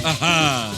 Aha.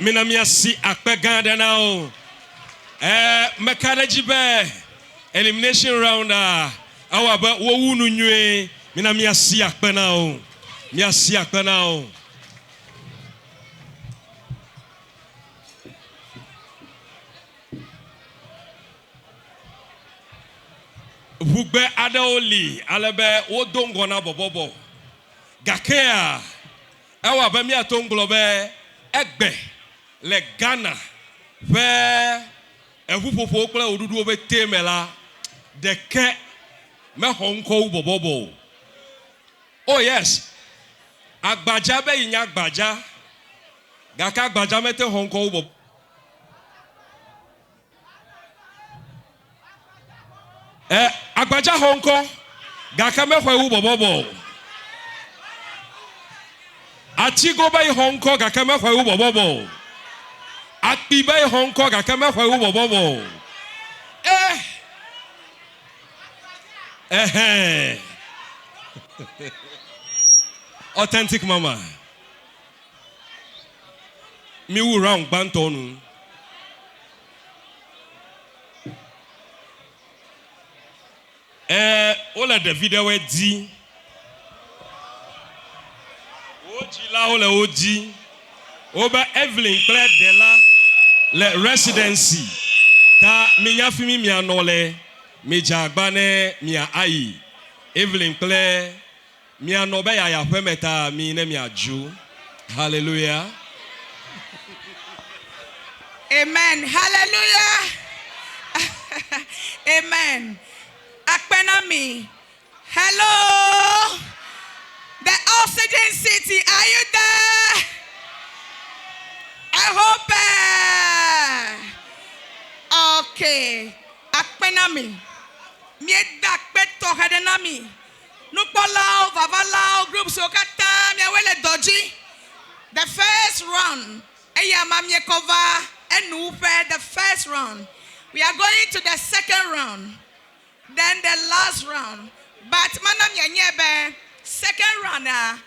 Mina míasi akpe gã aɖe na wo. E, meka ɖe edzi be elimination round a ewɔ abe wowu nu nyuie. Mina míasi akpe na wo. Míasi akpe na wo. Ʋugbe aɖewo li ale be wodo ŋgɔ na bɔbɔbɔ. Gakea Ewɔ abe míate ŋu gblɔ be egbe le Ghana ƒe eʋuƒoƒowo kple ɣeɖuɖuwo ƒe tee me la, ɖeke mexɔ ŋkɔ wu bɔbɔbɔ o. Oh yes, agbadza be yi nye agbadza, gake agbadza mete xɔ ŋkɔ wu bɔbɔbɔ. E, agbadza xɔ ŋkɔ, gake mexɔe wu bɔbɔbɔ o. Atigo be yi xɔ ŋkɔ, gake mexɔe wu bɔbɔbɔ o. Akpi be yi xɔ ŋkɔ, gake mexɔe wu bɔbɔbɔ o. E, ɛhɛn. Authentic mama. Miwu round gbãtɔ nu. Ɛɛ, wole ɖevi ɖewoe di. Wo dzilawo le wo di. Wobe Evelyn kple Dela le residency ta minya fimi mianɔ le. Midze agba ne mia ayi. Evelyn kple Mianɔ be yeayi aƒeme ta mi ne miadzo. Hallelujah. Amen. Hallelujah. Amen. Akpe na mi. Hello. The Oxygen City, are you there? I hope. Okay. Akpe na mi. Míeda akpe tɔxɛ ɖe na mi. Nukpɔlawo, vavalawo, groups-wo katã miawoe le dɔ dzi. The first round, eya ma miekɔ va enuwuƒe, the first round. We are going to the second round, then the last round. But mana mianyae be second round-a,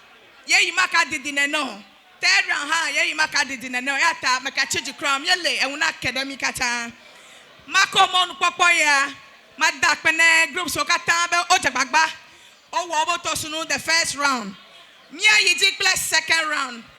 yeyi maka didi nene o. Third round hã yeyi maka didi nene o. Eya ta mekatsi dzi kura o. Míele eŋu na ke ɖe mí katã. Makɔ mɔnukpɔkpɔ ya Mada akpe ne groups wo katã be wodze agbagba, wowɔ wobe tɔsunu the first round. Míayi dzi kple second round.